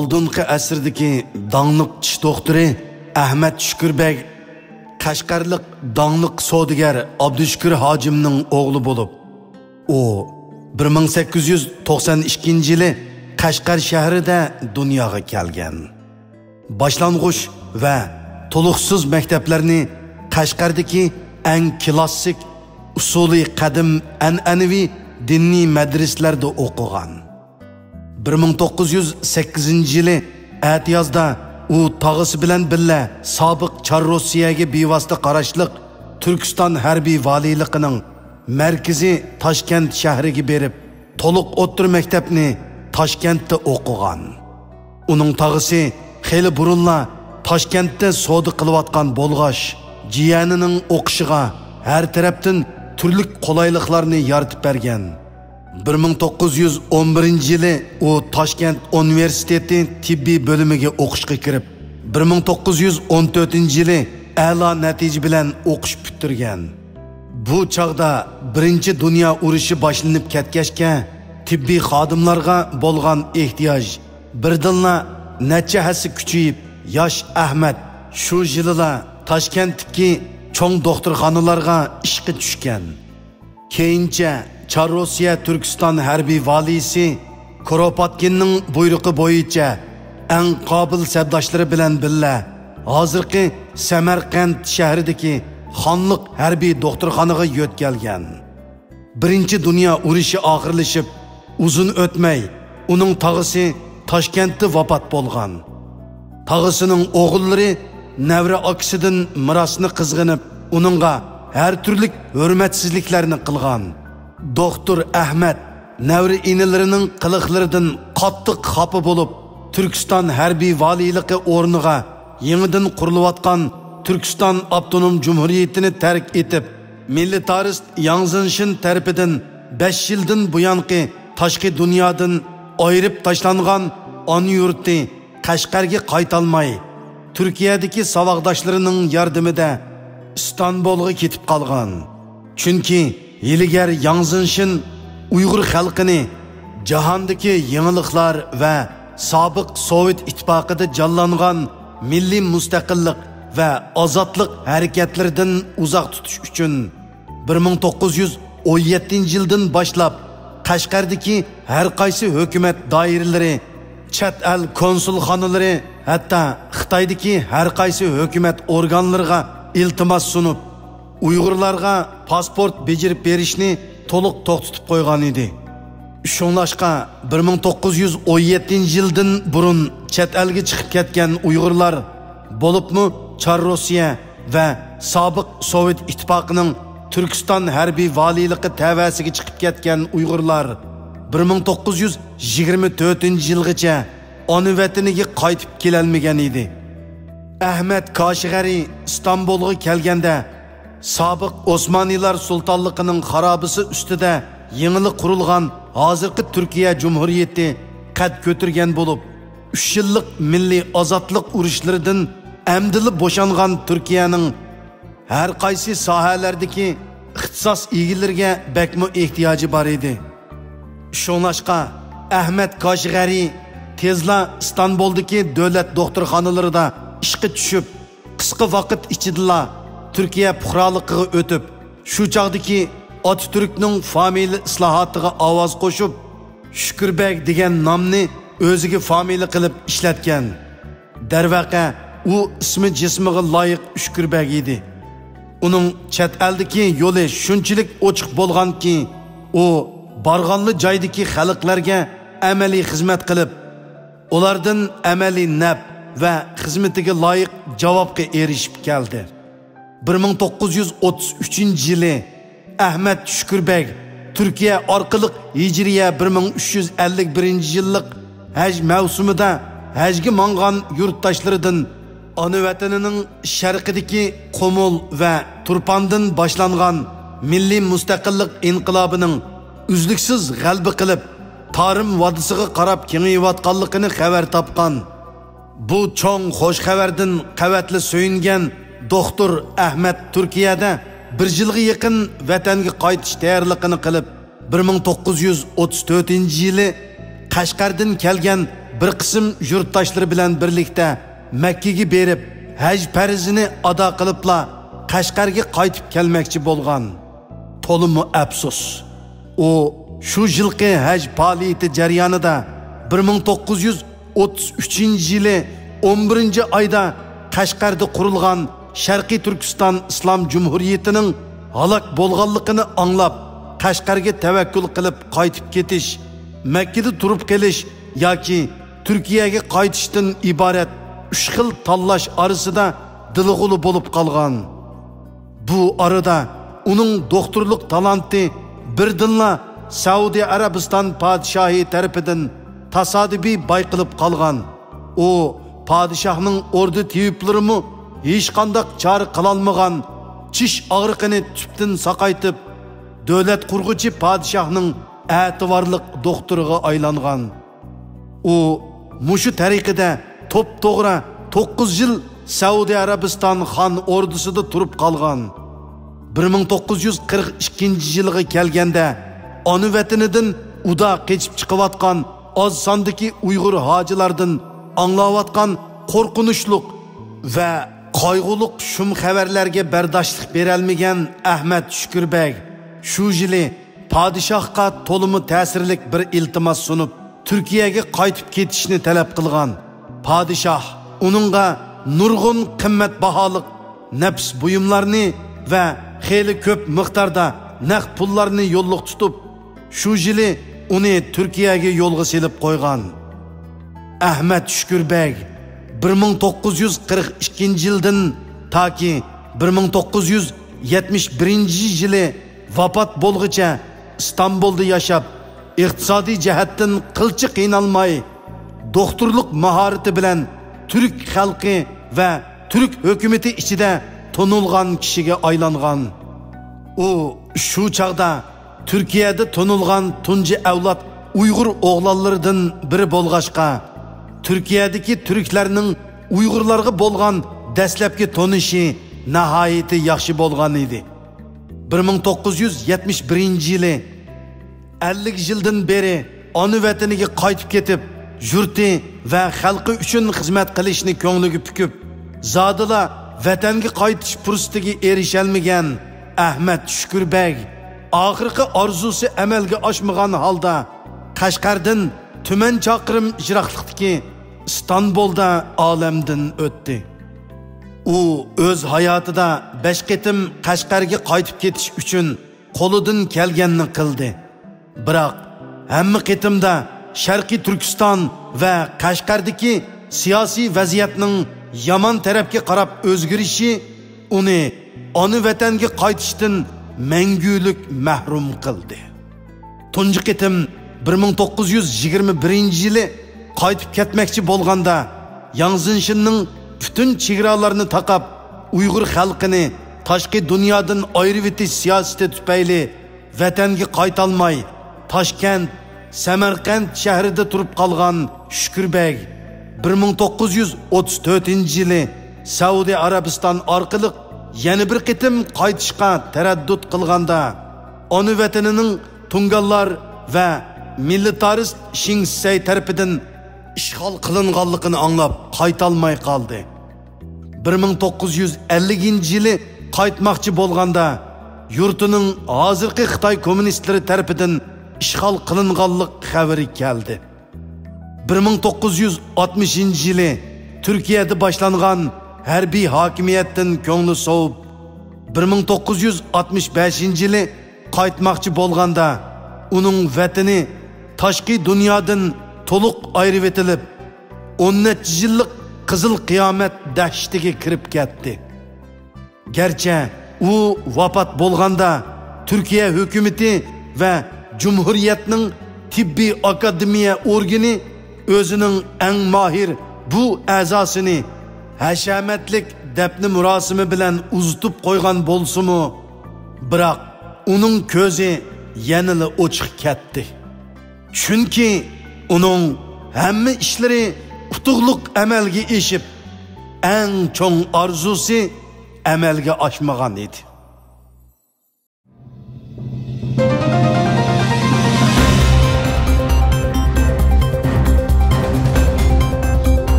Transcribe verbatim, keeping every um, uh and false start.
ئالدىنقى ئەسىردىكى داڭلىق چىش دوختۇرى ئەھمەت شۈكۈر بەگ قەشقەرلىق داڭلىق سودىگەر ئابدۇشۈكۈر ھاجىمنىڭ ئوغلى بولۇپ، ئۇ بىر مىڭ سەككىز يۈز توقسان ئىككىنچى يىلى قەشقەر شەھىرىدە دۇنياغا كەلگەن. باشلانغۇچ ۋە تولۇقسىز مەكتەپلەرنى قەشقەردىكى ئەڭ كلاسسىك، ئۇسۇلى قەدىم ئەنئەنىۋى دىنىي مەدرىسىلەردە ئوقۇغان. بىر مىڭ توققۇز يۈز سەككىزىنچى يىلى ئەتىيازدا ئۇ تاغىسى بىلەن بىللە سابىق چار روسىيەگە بىۋاسىتە قاراشلىق تۈركىستان ھەربىي ۋالىيلىقىنىڭ مەركىزى تاشكەنت شەھىرىگە بېرىپ، تولۇق ئوتتۇرا مەكتەپنى تاشكەنتتە ئوقۇغان. ئۇنىڭ تاغىسى خېلى بۇرۇنلا تاشكەنتتە سودا قىلىۋاتقان بولغاچ، جىيەنىنىڭ ئوقۇشىغا ھەر تەرەپتىن تۈرلۈك قولايلىقلارنى يارىتىپ بەرگەن. بىر مىڭ توققۇز يۈز ئون بىرىنچى يىلى ئۇ تاشكەنت ئۇنىۋېرسىتېتى تېببىي بۆلۈمىگە ئوقۇشقا كىرىپ، بىر مىڭ توققۇز يۈز ئون تۆتىنچى يىلى ئەلا نەتىجە بىلەن ئوقۇش پۈتتۈرگەن. بۇ چاغدا بىرىنچى دۇنيا ئۇرۇشى باشلىنىپ كەتكەچكە، تېببىي خادىملارغا بولغان ئېھتىياج بىردىنلا نەچچە ھەسسە كۈچىيىپ، ياش ئەھمەت شۇ يىلىلا تاشكەنتتىكى چوڭ دوختۇرخانىلارغا ئىشقا چۈشكەن. كېيىنچە چار روسىيە تۈركىستان ھەربىي ۋالىيسى كۇروپاتكىننىڭ بۇيرۇقى بويىچە ئەڭ قابىل سەپداشلىرى بىلەن بىللە ھازىرقى سەمەرقەنت شەھىرىدىكى خانلىق ھەربىي دوختۇرخانىغا يۆتكەلگەن. بىرىنچى دۇنيا ئۇرۇشى ئاخىرلىشىپ، ئۇزۇن ئۆتمەي، ئۇنىڭ تاغىسى تاشكەنتتە ۋاپات بولغان. تاغىسىنىڭ ئوغۇللىرى نەۋرە ئاكىسىدىن مىراسنى قىزغىنىپ، ئۇنىڭغا ھەر تۈرلۈك ھۆرمەتسىزلىكلەرنى قىلغان. دوختۇر ئەھمەت نەۋرە ئىنىلىرىنىڭ قىلىقلىرىدىن قاتتىق خاپا بولۇپ، تۈركىستان ھەربىي ۋالىيلىقى ئورنىغا يېڭىدىن قۇرۇلۇۋاتقان تۈركىستان ئاپتونوم جۇمھۇرىيىتىنى تەرك ئېتىپ، مىلىتارىست ياڭ زېنشىن تەرىپىدىن بەش يىلدىن بۇيانقى تاشقى دۇنيادىن ئايرىپ تاشلانغان ئانا يۇرتى قەشقەرگە قايتالماي، تۈركىيەدىكى ساۋاقداشلىرىنىڭ ياردىمىدە ئىستانبۇلغا كېتىپ قالغان. چۈنكى ھىيلىگەر ياڭ زېنشىن ئۇيغۇر خەلقىنى جاھاندىكى يېڭىلىقلار ۋە سابىق سوۋېت ئىتتىپاقىدا جانلانغان مىللىي مۇستەقىللىق ۋە ئازادلىق ھەرىكەتلىرىدىن ئۇزاق تۇتۇش ئۈچۈن، بىر مىڭ توققۇز يۈز ئون يەتتىنچى يىلدىن باشلاپ قەشقەردىكى ھەر قايسى ھۆكۈمەت دائىرىلىرى، چەت ئەل كونسۇلخانىلىرى، ھەتتا خىتايدىكى ھەر قايسى ھۆكۈمەت ئورگانلىرىغا ئىلتىماس سۇنۇپ، ئۇيغۇرلارغا پاسپورت بېجىرىپ بېرىشنى تولۇق توختىتىپ قويغان ئىدى. شۇڭلاشقا، بىر مىڭ توققۇز يۈز ئون يەتتىنچى يىلدىن بۇرۇن چەت ئەلگە چىقىپ كەتكەن ئۇيغۇرلار، بولۇپمۇ چار روسىيە ۋە سابىق سوۋېت ئىتتىپاقىنىڭ تۈركىستان ھەربىي ۋالىيلىقى تەۋەسىگە چىقىپ كەتكەن ئۇيغۇرلار، بىر مىڭ توققۇز يۈز يىگىرمە تۆتىنچى يىلغىچە ئانا ۋەتىنىگە قايتىپ كېلەلمىگەن ئىدى. ئەھمەت كاشىغەرى ئىستانبۇلغا كەلگەندە، سابىق ئوسمانىيلار سۇلتانلىقىنىڭ خارابىسى ئۈستىدە يېڭىلا قۇرۇلغان ھازىرقى تۈركىيە جۇمھۇرىيىتى قەد كۆتۈرگەن بولۇپ، ئۈچ يىللىق مىللىي ئازادلىق ئۇرۇشلىرىدىن ئەمدىلا بوشانغان تۈركىيەنىڭ ھەر قايسى ساھەلەردىكى ئىختىساس ئىگىلىرىگە بەكمۇ ئېھتىياجى بار ئىدى. شۇڭلاشقا، ئەھمەت كاشىغەرى تېزلا ئىستانبۇلدىكى دۆلەت دوختۇرخانىلىرىدا ئىشقا چۈشۈپ، قىسقا ۋاقىت ئىچىدىلا تۈركىيە پۇقرالىقىغا ئۆتۈپ، شۇ چاغدىكى ئاتاتۈركنىڭ فامىلە ئىسلاھاتىغا ئاۋاز قوشۇپ، شۈكۈر بەگ دېگەن نامنى ئۆزىگە فامىلە قىلىپ ئىشلەتكەن. دەرۋەقە، ئۇ ئىسمى جىسمىغا لايىق ئۈچكۈر بەگ ئىدى. ئۇنىڭ چەت ئەلدىكى يولى شۇنچىلىك ئوچۇق بولغانكى، ئۇ بارغانلا جايدىكى خەلقلەرگە ئەمەلىي خىزمەت قىلىپ، ئۇلاردىن ئەمەلىي نەپ ۋە خىزمىتىگە لايىق جاۋابقا ئېرىشىپ كەلدى. بىر مىڭ توققۇز يۈز ئوتتۇز ئۈچىنچى يىلى ئەھمەد شۈكۈر بەگ تۈركىيە ئارقىلىق ھىجرىيە بىر مىڭ ئۈچ يۈز ئەللىك بىرىنچى يىللىق ھەج مەۋسۇمىدا ھەجگە ماڭغان يۇرتداشلىرىدىن ئانا ۋەتىنىنىڭ شەرقىدىكى قۇمۇل ۋە تۇرپاندىن باشلانغان مىللىي مۇستەقىللىق ئىنقىلابىنىڭ ئۈزلۈكسىز غەلىبە قىلىپ، تارىم ۋادىسىغا قاراپ كېڭىيىۋاتقانلىقىنى خەۋەر تاپقان. بۇ چوڭ خوش خەۋەردىن قەۋەتلا سۆيۈنگەن دوختۇر ئەھمەد تۈركىيەدە بىر يىلغا يېقىن ۋەتەنگە قايتىش تەييارلىقىنى قىلىپ، بىر مىڭ توققۇز يۈز ئوتتۇز تۆتىنچى يىلى قەشقەردىن كەلگەن بىر قىسىم يۇرتداشلىرى بىلەن بىرلىكتە مەككىگە بېرىپ، ھەج پەرزىنى ئادا قىلىپلا قەشقەرگە قايتىپ كەلمەكچى بولغان. تولىمۇ ئەپسۇس، ئۇ شۇ يىلقى ھەج پائالىيىتى جەريانىدا بىر مىڭ توققۇز يۈز ئوتتۇز ئۈچىنچى يىلى ئون بىرىنچى ئايدا قەشقەردە قۇرۇلغان شەرقىي تۈركىستان ئىسلام جۇمھۇرىيىتىنىڭ ھالاك بولغانلىقىنى ئاڭلاپ، قەشقەرگە تەۋەككۈل قىلىپ قايتىپ كېتىش، مەككىدە تۇرۇپ قېلىش ياكى تۈركىيەگە قايتىشتىن ئىبارەت ئۈچ خىل تاللاش ئارىسىدا دىلغۇلى بولۇپ قالغان. بۇ ئارىدا ئۇنىڭ دوختۇرلۇق تالانتى بىردىنلا سەئۇدى ئەرەبىستان پادىشاھى تەرىپىدىن تاسادىپىي بايقىلىپ قالغان. ئۇ پادىشاھنىڭ ئوردا تېۋىپلىرىمۇ ھېچقانداق چارە قىلالمىغان، چىش ئاغرىقىنى تۈپتىن ساقايتىپ، دۆلەت قۇرغۇچى پادىشاھنىڭ ئەتىۋارلىق دوختۇرىغا ئايلانغان. ئۇ مۇشۇ تەرىقىدە توپتوغرا توققۇز يىل سەئۇدى ئەرەبىستان خان ئوردىسىدا تۇرۇپ قالغان. بىر مىڭ توققۇز يۈز قىرىق ئىككىنچى يىلغا كەلگەندە، ئانا ۋەتىنىدىن ئۇدا قېچىپ چىقىۋاتقان ئاز ساندىكى ئۇيغۇر ھاجىلاردىن ئاڭلاۋاتقان قورقۇنچلۇق ۋە قايغۇلۇق شۇم خەۋەرلەرگە بەرداشلىق بېرەلمىگەن ئەھمەت شۈكۈر بەگ شۇ يىلى پادىشاھقا تولىمۇ تەسىرلىك بىر ئىلتىماس سۇنۇپ، تۈركىيەگە قايتىپ كېتىشنى تەلەپ قىلغان. پادىشاھ ئۇنىڭغا نۇرغۇن قىممەت باھالىق نەپىس بۇيۇملارنى ۋە خېلى كۆپ مىقداردا نەق پۇللارنى يوللۇق تۇتۇپ، شۇ يىلى ئۇنى تۈركىيەگە يولغا سېلىپ قويغان. ئەھمەت شۈكۈر بەگ بىر مىڭ توققۇز يۈز قىرىق ئىككىنچى يىلدىن تاكى بىر مىڭ توققۇز يۈز يەتمىش بىرىنچى يىلى ۋاپات بولغۇچە ئىستانبۇلدا ياشاپ، ئىقتىسادىي جەھەتتىن قىلچە قىينالماي، دوختۇرلۇق ماھارىتى بىلەن تۈرك خەلقى ۋە تۈرك ھۆكۈمىتى ئىچىدە تونۇلغان كىشىگە ئايلانغان. ئۇ شۇ چاغدا تۈركىيەدە تونۇلغان تۇنجى ئەۋلاد ئۇيغۇر ئوغلانلىرىدىن بىرى بولغاچقا، تۈركىيەدىكى تۈركلەرنىڭ ئۇيغۇرلارغا بولغان دەسلەپكى تونۇشى ناھايىتى ياخشى بولغان ئىدى. بىر مىڭ توققۇز يۈز يەتمىش بىرىنچى يىلى، ئەللىك يىلدىن بېرى ئانا ۋەتىنىگە قايتىپ كېتىپ، يۇرتى ۋە خەلقى ئۈچۈن خىزمەت قىلىشنى كۆڭلىگە پۈكۈپ، زادىلا ۋەتەنگە قايتىش پۇرسىتىگە ئېرىشەلمىگەن ئەھمەت شۈكۈر بەگ ئاخىرقى ئارزۇسى ئەمەلگە ئاشمىغان ھالدا قەشقەردىن تۈمەن چاقىرىم يىراقلىقتىكى ئىستانبۇلدا ئالەمدىن ئۆتتى. ئۇ ئۆز ھاياتىدا بەش قېتىم قەشقەرگە قايتىپ كېتىش ئۈچۈن قولىدىن كەلگەننى قىلدى. بىراق، ھەممە قېتىمدا شەرقىي تۈركىستان ۋە قەشقەردىكى سىياسىي ۋەزىيەتنىڭ يامان تەرەپكە قاراپ ئۆزگىرىشى ئۇنى ئانا ۋەتەنگە قايتىشتىن مەڭگۈلۈك مەھرۇم قىلدى. تۇنجى قېتىم بىر مىڭ توققۇز يۈز يىگىرمە بىرىنچى يىلى قايتىپ كەتمەكچى بولغاندا، ياڭ زېنشىننىڭ پۈتۈن چېگرالارنى تاقاپ، ئۇيغۇر خەلقىنى تاشقى دۇنيادىن ئايرىۋېتىش سىياسىتى تۈپەيلى ۋەتەنگە قايتالماي، تاشكەنت، سەمەرقەنت شەھىرىدە تۇرۇپ قالغان شۈكۈر بەگ بىر مىڭ توققۇز يۈز ئوتتۇز تۆتىنچى يىلى سەئۇدى ئەرەبىستان ئارقىلىق يەنە بىر قېتىم قايتىشقا تەرەددۇت قىلغاندا، ئانا ۋەتىنىنىڭ تۇڭگانلار ۋە مىلىتارىست شېڭ شىسەي تەرىپىدىن ئىشغال قىلىنغانلىقىنى ئاڭلاپ، قايتالماي قالدى. بىر مىڭ توققۇز يۈز ئەللىكىنچى يىلى قايتماقچى بولغاندا، يۇرتىنىڭ ھازىرقى خىتاي كوممۇنىستلىرى تەرىپىدىن ئىشغال قىلىنغانلىق خەۋىرى كەلدى. بىر مىڭ توققۇز يۈز ئاتمىشىنچى يىلى تۈركىيەدە باشلانغان ھەربىي ھاكىمىيەتتىن كۆڭلى سوۋۇپ، بىر مىڭ توققۇز يۈز ئاتمىش بەشىنچى يىلى قايتماقچى بولغاندا، ئۇنىڭ ۋەتىنى تاشقى دۇنيادىن تولۇق ئايرىۋېتىلىپ، ئون نەچچە يىللىق قىزىل قىيامەت دەھشىتىگە كىرىپ كەتتى. گەرچە ئۇ ۋاپات بولغاندا، تۈركىيە ھۆكۈمىتى ۋە جۇمھۇرىيەتنىڭ تېببىي ئاكادېمىيە ئورگىنى ئۆزىنىڭ ئەڭ ماھىر بۇ ئەزاسىنى ھەشەمەتلىك دەپنە مۇراسىمى بىلەن ئۇزىتىپ قويغان بولسىمۇ، بىراق ئۇنىڭ كۆزى يەنىلا ئوچۇق كەتتى. چۈنكى ئۇنىڭ ھەممە ئىشلىرى ئۇتۇقلۇق ئەمەلگە ئېشىپ، ئەڭ چوڭ ئارزۇسى ئەمەلگە ئاشمىغان ئىدى.